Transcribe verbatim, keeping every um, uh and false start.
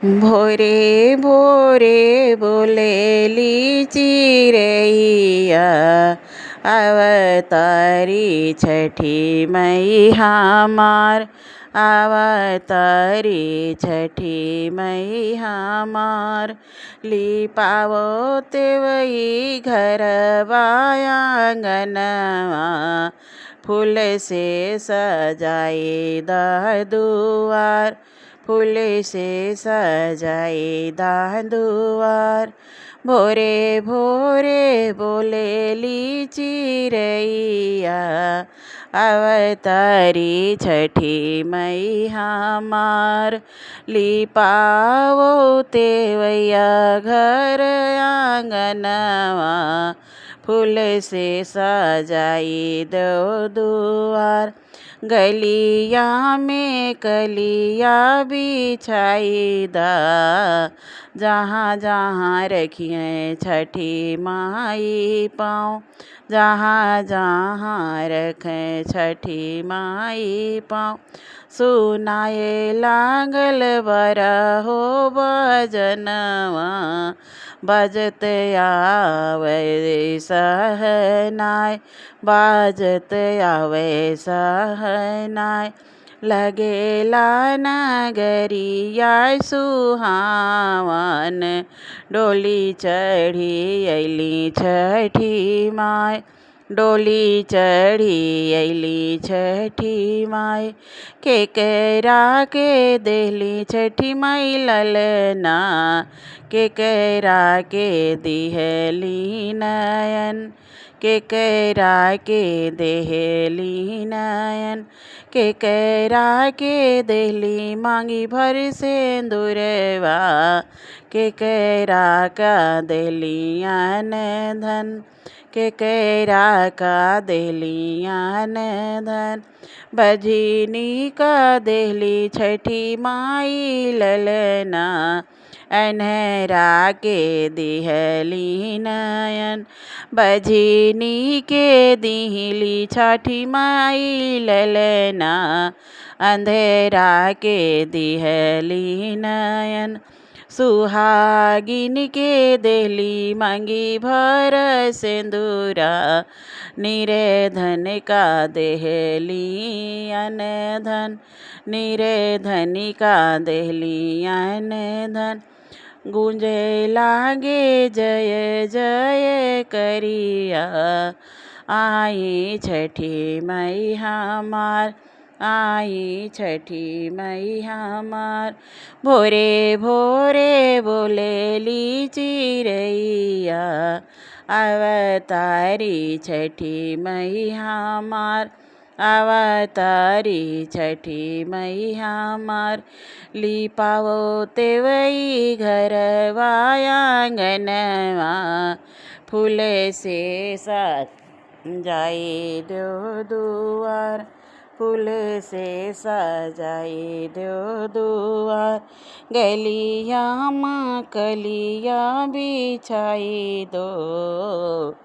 भोरे भोरे बोलेली चिरैया, अवतारी छठी मई हमार, अवतारी छठी मई हमार। लिपावो तेवई घरवा आंगनवा, फूल से सजाई द दुआर, फूल से सजाई द दुआर। भोरे भोरे बोलेली चिरैया, अवतारी छठी मई हमार। लिपावो तेवैया घर आंगनवा, फूल से सजाई दो दुआर। गलिया में कलिया बिछाई दा, जहाँ जहाँ रखिए छठी माई पाँव, जहाँ जहाँ रखें छठी माई पाँव। सुनाए लागल बरहो बजनवा, बजत आवे सहनाय, बाजत आवे सहनाय। लगेला नगरिया सुहावन, डोली चढ़ी अइली छठी माय, डोली चढ़ी अइली छठी माय। केकरा के देहली छठी माय ललना, केकरा के दिहली नयन, केकरा के देहली नयन, केकरा के देहली मांगी भर सेंदुरवा, केकरा का देहली अन धन, केकरा का देहली अन धन। बझिनी का देहली छठी माई ललना, अन्हरा के दिहली नयन। बझिनी के दिहली छठी माई ललना, अंधरा के दिहली नयन। सुहागिन के देहली मांगी भर सेंदुरा, निर्धन का देहली अन धन, निर्धन का देहली अन धन। गूंजे लागे जय जय करिया, आई छठी मई हमार, आई छठी मई हमार। भोरे भोरे बोलेली चिरैया, अवतारी छठी मई हमार, अवतारी छठी मई हमार। लिपावो तेवई घरवा आंगनवा, फूल से सजाई दो दुआर, फूल से सजाई दो दुआर। गलिया मा कलिया बिछाई दो,